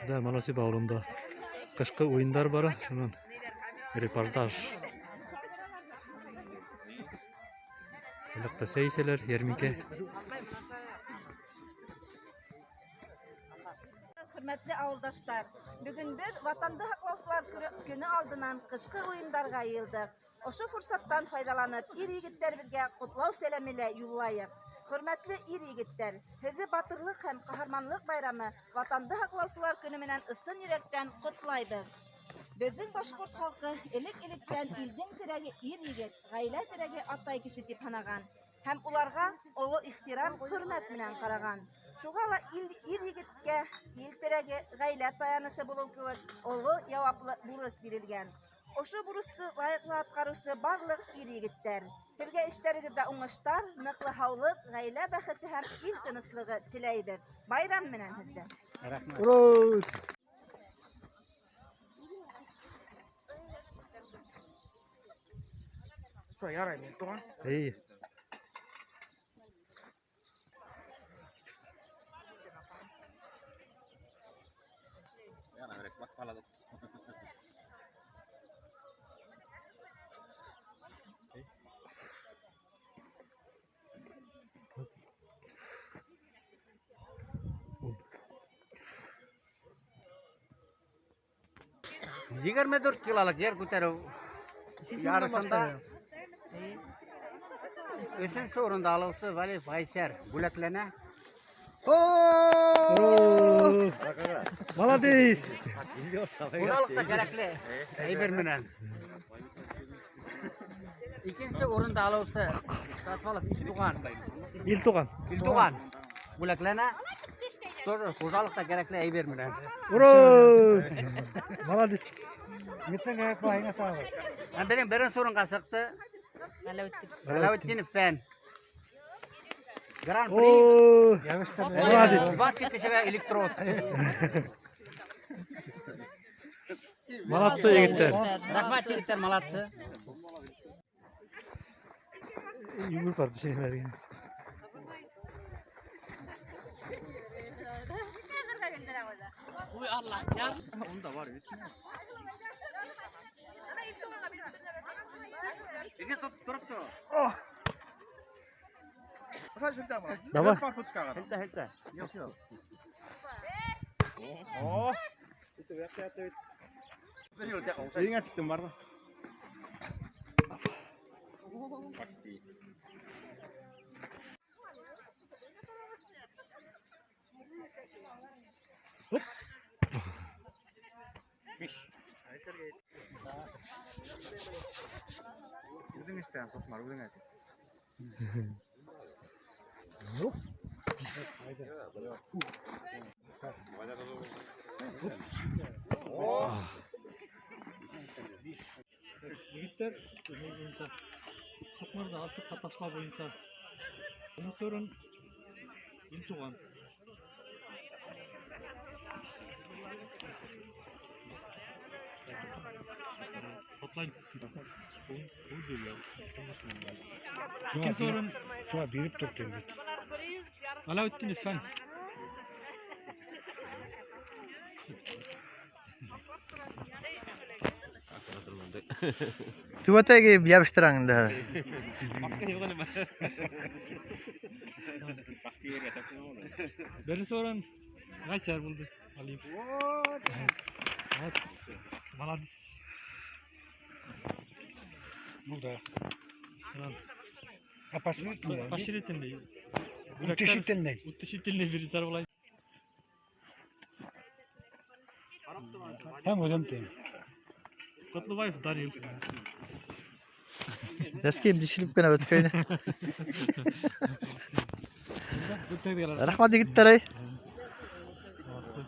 Да, Моносип ауылында ҡышҡы уйындар бара, шунан репортаж. Элек сәй эсәләр, йәрминкә. Хөрмәтле ауылдаштар, бөгөн беҙ Ватанды һаҡлаусылар көнө алдынан ҡышҡы уйындарға йыйылдыҡ. Ошо форсаттан файҙаланып, ир-егеттәребеҙгә ҡотлау сәләме лә юллайыҡ. Хөрмәтле ир-егеттәр, һеҙҙе батырлыҡ һәм ҡаһарманлыҡ байрамы Ватанды һаҡлаусылар көнө менән ысын йөрәктән ҡотлайбыҙ. Беҙҙең башҡорт халҡы элек-электән илдең терәге ир-егет, ғаилә терәге атай кеше тип һанаған һәм уларға оло ихтирам, хөрмәт менән ҡараған. Шуға ла ир-егеткә ил терәге, ғаилә таянысы булыу кеүек оло яуаплы бурыс бирелгән. Ошо бурысты лайыҡлы атҡарыусы барлыҡ ир-егеттәр, һеҙгә эштәрегеҙҙә уңыштар, ныҡлы һаулыҡ, ғаилә бәхете һәм ил тыныслығы теләйбеҙ. Байрам менән һеҙҙе! Рәхмәт. Ура! Шо, ярай мин туған. Эй, 24 килолыҡ ер күтәреү ярышында өсөнсө урынды алыусы Валиев Ғайсәр бүләкләнә. Ура! Молодец! Хужалыҡта кәрәкле әйбер менән. Икенсе урынды алыусы Сатвалов Илтуған. Илтуған. Илтуған бүләкләнә. Тоже хужалыҡта кәрәкле әйбер менән. Ура! Молодец! Митең кәрәк була, һиңә сағыр. Һәм беҙҙең беренсе урынға сыҡты Ғәләүетдинов Фән. Гран-при. О, Йәбештер. Молодец. 20 кешегә электрод. Молодцы, егеттәр. Рәхмәт, егеттәр, молодцы. Йүгереп барып бешерәләр. Давай. Өйөңә тиктем барҙы. Үҙең эштән соҡмар, үҙең әйт. Егеттәр, ни буйынса һуҡмарҙы асыҡҡа ташлау буйынса беренсе урын Илтуған. Ҡотлайым. Икенсе урын Шуға биреп тор бит. Ғәләүетдинов Фән. Түбәтәй кейеп йәбештерәң инде. Беренсе урын Ғайсәр булды. Алиев. Вот. Молодец. Булды. Шунан А пошлительный. поощрительный. Утешительный. Утешительный приздар булай. Һәм үҙем тим. Ҡотлобаев Данил. Дәскәйем дишелеп кенә бөткәйне. Рәхмәт, егеттәр, эй. Молодцы.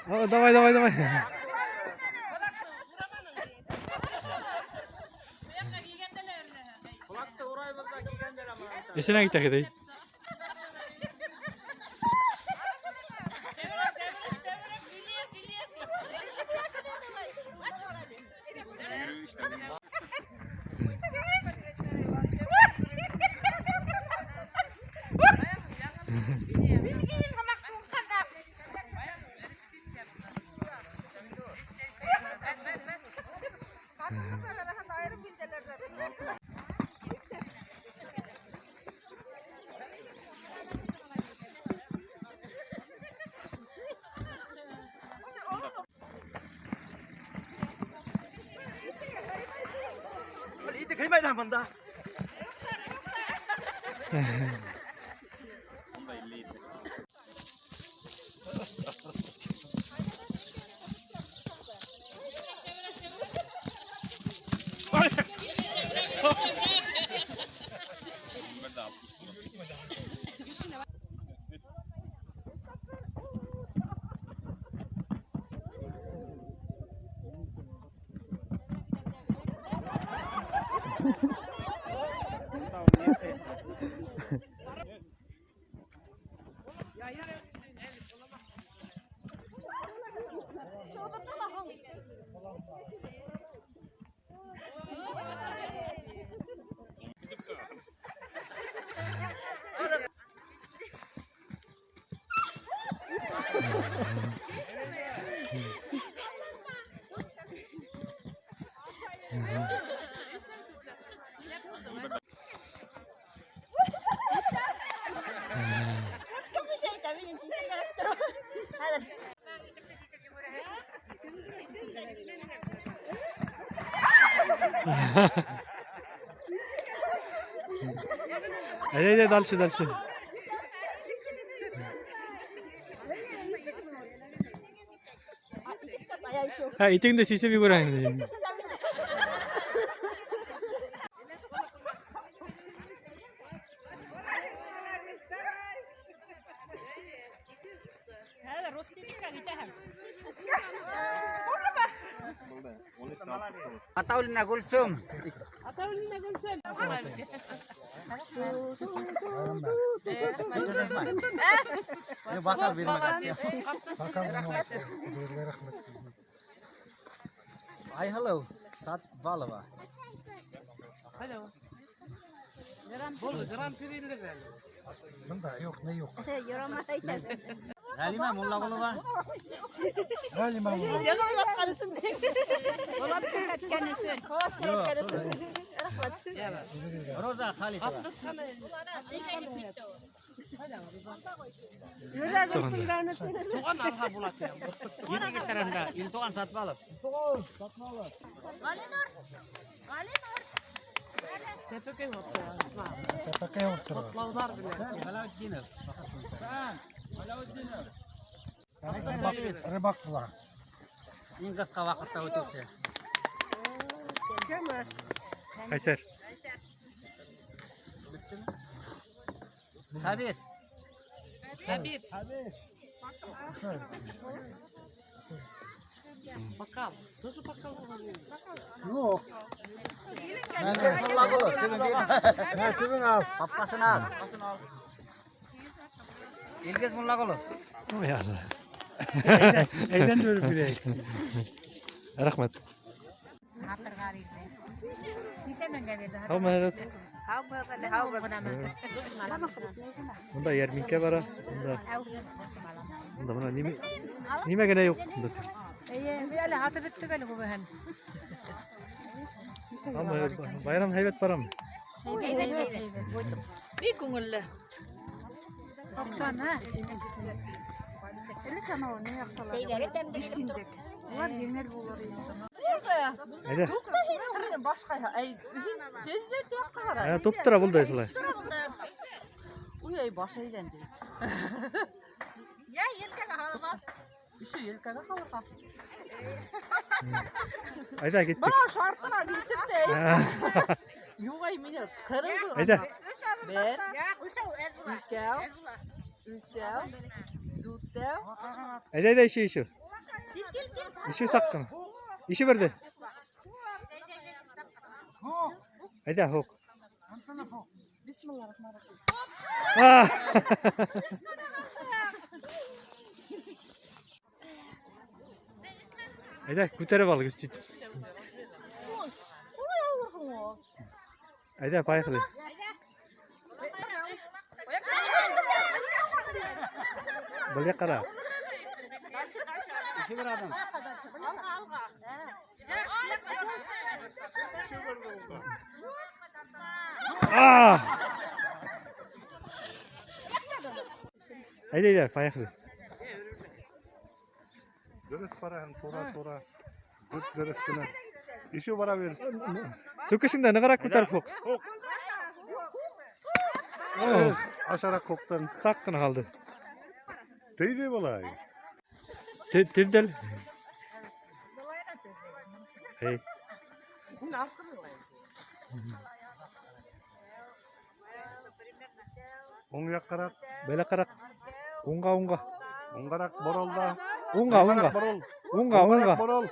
Давай, давай, давай. Эсенә китә китә. Әйдә, дальше, дальше. Һә, итеңде сисеп ебәрәң инде. Атаулина Гөлсөм. Атаулина Гөлсөм. Бакал бирмәгән. Ай, hello. Сатбалова. Hello. Булды, гран пирилер әле. Бында юҡ, ни юҡ. Ғәлимә Муллағолова. Ғәлимә Муллағолова. Йығылып атҡан өсөн. Болат күрһәткән өсөн. Болат күрһәткән өсөн. Рәхмәт. Роза Халитова. Туған алға булат. Егет тарафында Илтуған Сатбалов. Ғалинур. Ғалинур. Тәпәкәй булып. Сәпәкәй булып тора. Ҡотлауҙар менән. Ғәләүетдинов. Рыбак була. Иң ҡыҫҡа ваҡытта үтеүсе. Ҡайсар. Хәбир. Хәбир. Бокал. Тоже бокал булған. Юҡ. Муллағолов. Төбөн бир. Мә, төбөн ал. Папкасын ал. Илгиз Муллағолов. Ой, Алла. Әйҙән биреп бирәйек. Рәхмәт. Һаумыһығыҙ. Бында йәрминкә бара. Бында. Бында бына нимә нимә генә юҡ бында. Эйе, әле һатып бөттөк әле күбеһен. Һаумыһығыҙ. Байрам һәйбәт барамы? Бик күңелле. Оҡшаны. Сәйҙәре тәмле килеп тора. Әйҙә. Башҡа, әй, һин теҙҙе яҡҡа ҡара. Ә, туп тора булды шулай. Уй, ай, баш әйләнде. Я елкәгә һалып ал. Еще елкәгә һалырға. Әйҙә киттек. Бына шартына килтер ҙә. Юҡ, ай, мине ҡырылды. Әйҙә. Бер, икәү, өсәү, дүртәү. Әйҙә, әйҙә, ишеү, ишеү. Ишеү саҡ ҡына. Ишеү берҙе. Әйҙә, һуҡ. Әйҙә, күтәреп ал, көс итеп. Әйҙә, поехали. Был яҡҡа. Ике бер аҙым. Әйҙә, әйҙә, поехали. Дөрөҫ бараһың, тура. Дөрөҫ кенә. Ишеү бара бир. Сүкешеңде нығыраҡ күтәреп һуҡ. Ашараҡ һуҡтың. Саҡ ҡына ҡалды. Тейҙе былай. Төҙҙөл. Эй. Уң яҡҡараҡ. Был яҡҡараҡ. Уңға, уңға. Уңғараҡ борол да. Уңға, уңға. Борол. Уңға, уңға. Борол.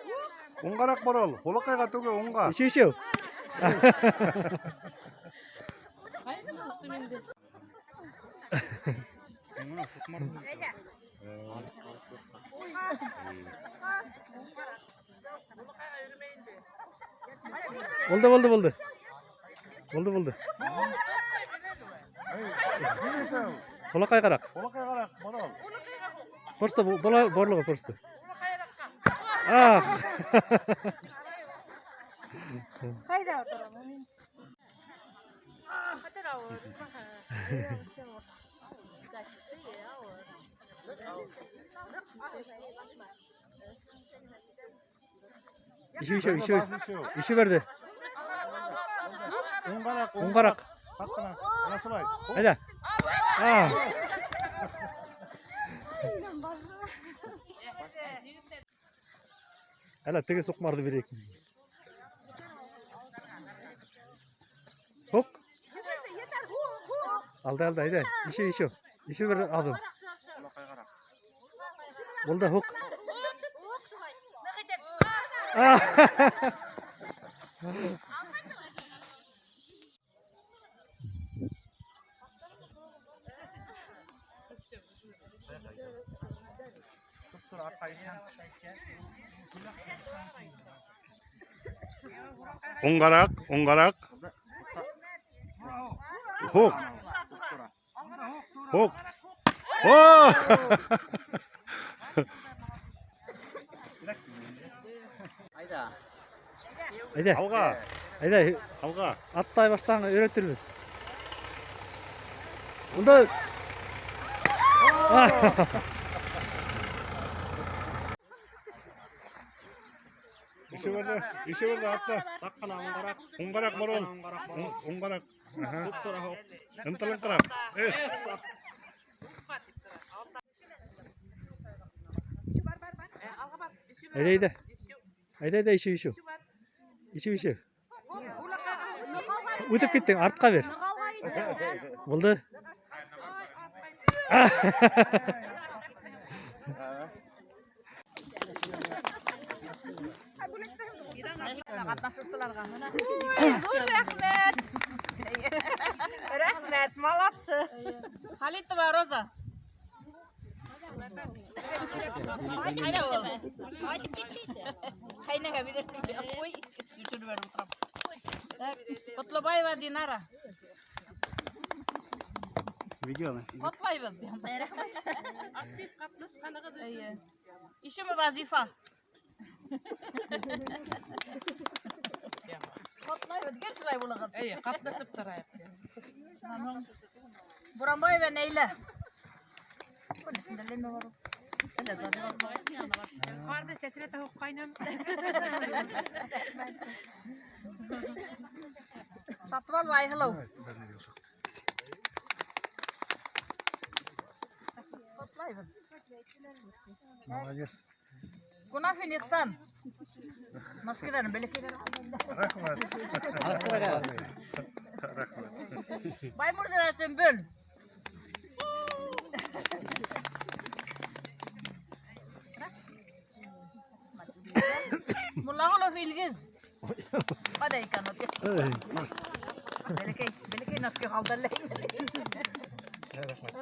Уңғараҡ борол. Һулаҡайға түгел, уңға. Ишеү, ишеү. Булды, булды, булды. Булды, булды. Һулаҡай ҡараҡ. Һулаҡай ҡараҡ, борол. Просто борлығы просто. Ах. Ҡайҙа ултырам мин? Ишеү, ишеү, ишеү. Ишеү берҙе. Уңғараҡ, Уңғараҡ. Саҡ ҡына. Ана шулай. Әйҙә. Әле теге суҡмарҙы бирәйек. Һуҡ. Алда, алда, әйҙә. Ишеү, ишеү. Ишеү бер аҙым. Булды, һуҡ. Уңғараҡ, уңғараҡ. Һуҡ. Һуҡ. О! Айҙа. Әйҙә. Алға. Әйҙә. Алға. Атлай баштан өйрәтербеҙ. Булды. Ишеү берҙе, ишеү берҙе атта. Саҡ ҡына уңғараҡ. Уңғараҡ борол. Уңғараҡ. Туп-тура һуҡ. Ынтылыңҡырап. Эх. Әйҙә, әйҙә. Әйҙә, әйҙә, ишеү, ишеү. Ишеү, ишеү. Үтеп киттең, артҡа бир. Булды. Ҡатнашыусыларға. Ҙур рәхмәт. Рәхмәт, молодцы. Халитова Роза. Ҡәйнәгә бирермен. Ой, төшөрөп ултырам. Ҡотлобаева Динара. Видеомы? Ҡотлайбыҙ. Рәхмәт. Актив ҡатнашҡанығыҙ өсөн. Ишемова Зифа. Ҡотлайбыҙ, гел шулай булығыҙ. Эйе, ҡатнашып торайыҡ. Буранбаева Нәйлә. Ҡарҙы сәсрәтә һуҡҡайным. Сатыбалова Айһылыу. Ҡотлайбыҙ. Молодец. Кунафин Ихсан. Носкиҙарын бәләкәйҙәр. Рәхмәт. Баймурзина Сөмбөл. Илгиз. Ҡайҙа икән ул? Бәләкәй, бәләкәй носки ҡалды әллә.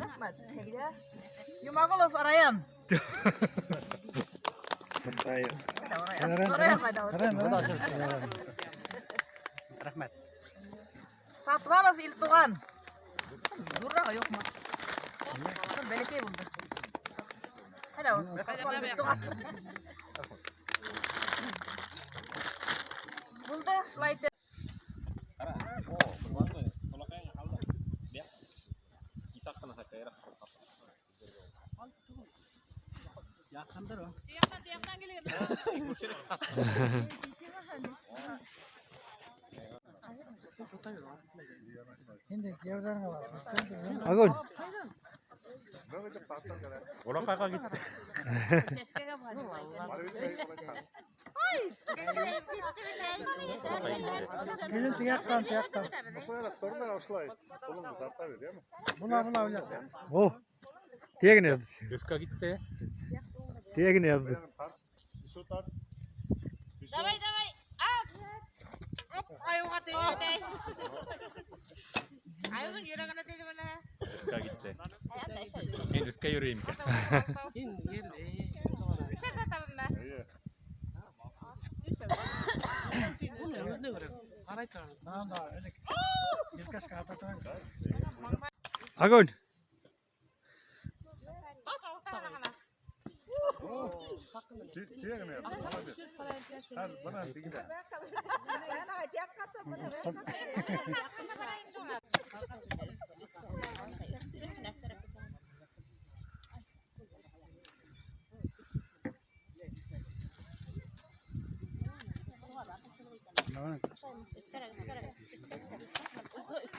Рәхмәт. Әйҙә. Юмағолов Раян. Раян ҡайҙа ул? Рәхмәт. Сатвалов Илтуған. Ҙурырағы юҡмы? Бәләкәй булды. Ҡайҙа ул? Сатвалов Илтуған. Булды, шулай итеп. Яҡындыр ул. Инде кейәүҙәрең аласың. Огонь. Уракайга китте. Килен теге яҡтан, теге яҡтан. Була, була, була. О. Тегін язды. Өскә китте. Тегін язды. Давай, давай. Ат. Оп, айыуға тейҙе. Айыуҙың йөрәгенә тейҙе бына. Өскә китте. Мин өскә йөрөйөм икән. Өсәр ҙә табынма. Анда, элек. Елкәшкә ата торған. Огонь.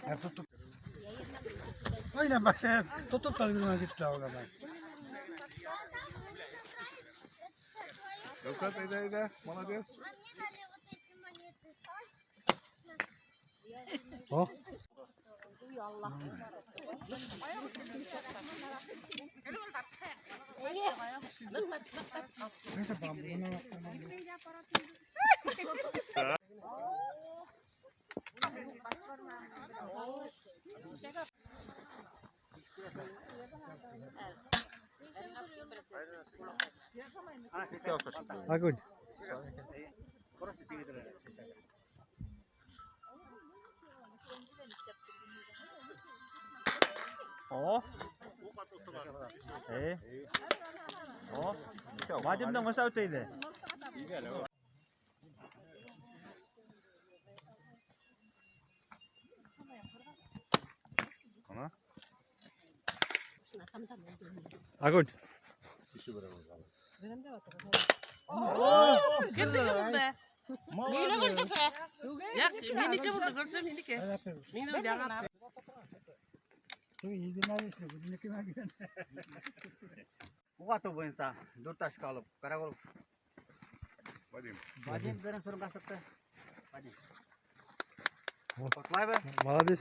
Ya tutup. Aynen bak şey, tutup da gülüne gitti o kadar. О. Огонь. Просто тегедер сәсәгә. О. Э. О. Вадимдың ошо өтөйдү. Огонь. Кемдеке булды? Яҡ, минеке булды, күрше минеке. Минең яңы. Теге единәр эшне, үзенеке мәгән. Уҡ атыу буйынса дүрт очко алып, Карагол Вадим. Вадим беренсе урынға сыҡты. Вадим. О. Ҡотлайбыҙ. Молодец.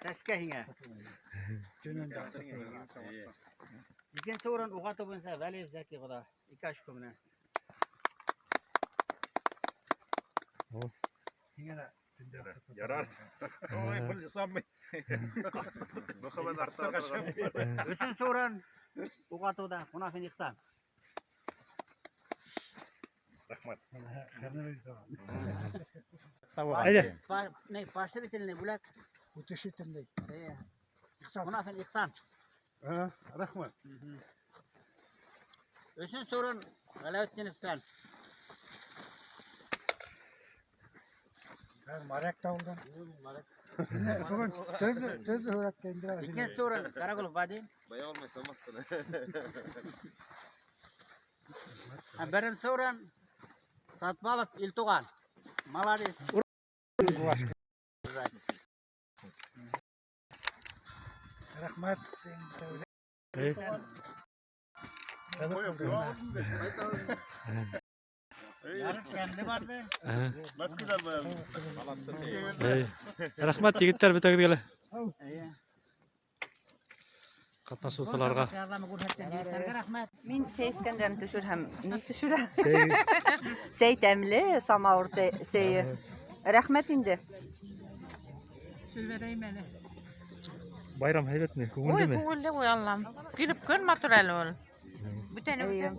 Сәскә һиңә. Икенсе урын уҡ атыу буйынса Вәлиев Зәки ҡоҙа. Ике очко менән. Һиңә лә Ярар. Ой, был самый. Өсөнсө урын уҡ атыуҙа Ҡунафин Ихсан. Рәхмәт. Әйҙә. Не, поощрительный бүләк. Утешительный. Э, Ихсан. Ҡунафин Ихсан. Рәхмәт. Өсөнсө урын Ғәләүетдинов Фән. Ben моряк та булдым. Бөгөн төрлө төрлө һүрәткә индерә. Икенсе урын Карагулов Вадим. Ә беренсе урын Сатбалов Илтуған. Молодец. Рәхмәт. Эй. Ҡыҙыҡ булды. Ярыш йәмле барҙы. Эй. Рәхмәт егеттәр бөтәгеҙгә лә. Эйе. Ҡатнашыусыларға. Ярҙам күрһәткән егеттәргә рәхмәт. Мин сәй эскәндән төшөр һәм ни төшөрә? Сәй Сәй тәмле, самауыр сәйе. Рәхмәт инде. Байрам һәйбәтме? Ой, Күңелдеме? күңелле ой Аллам. Килеп көн матур әле ул. Бүтәне Эйе.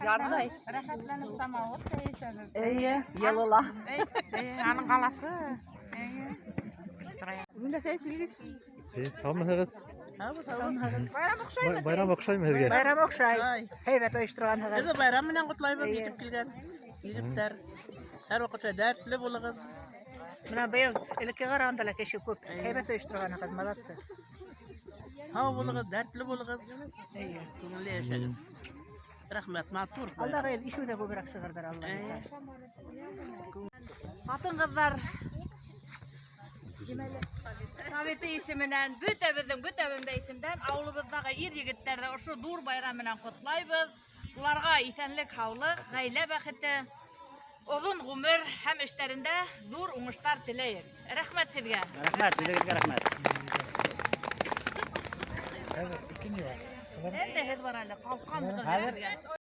Ярҙай. Рәхәтләнеп самауыр чәй эсәбеҙ. Эйе, йылыла. Аның ҡаласы. Бында сәй эселгес. Һаумыһығыҙ? Байрам оҡшаймы? Байрам оҡшаймы һеҙгә? Байрам оҡшай. Һәйбәт ойошторғанһығыҙ. Беҙҙе байрам менән ҡотлайбыҙ, етеп килгән егеттәр. Һәр ваҡытта дәртле булығыҙ. Бына быйыл элекке ҡарағанда ла кеше күп. Һәйбәт ойошторғанһығыҙ, молодцы. Һау булығыҙ, дәртле булығыҙ. Күңелле йәшәгеҙ. Рәхмәт, матур. Аллаға ел ишеү ҙә күберәк сығырҙар Алла. Ҡатын-ҡыҙҙар советы исеменән бөтәбеҙҙең бөтәбеҙҙең исемдән ауылыбыҙҙағы ир егеттәрҙе ошо ҙур байрам менән ҡотлайбыҙ. Уларға иҫәнлек, һаулыҡ, ғаилә бәхете, оҙон ғүмер һәм эштәрендә ҙур уңыштар теләйек. Рәхмәт һеҙгә. Рәхмәт, үҙегеҙгә рәхмәт. Хәҙер икенсе бар. Әлдә һеҙ бар әле, ҡалҡан Хәҙер беҙгә.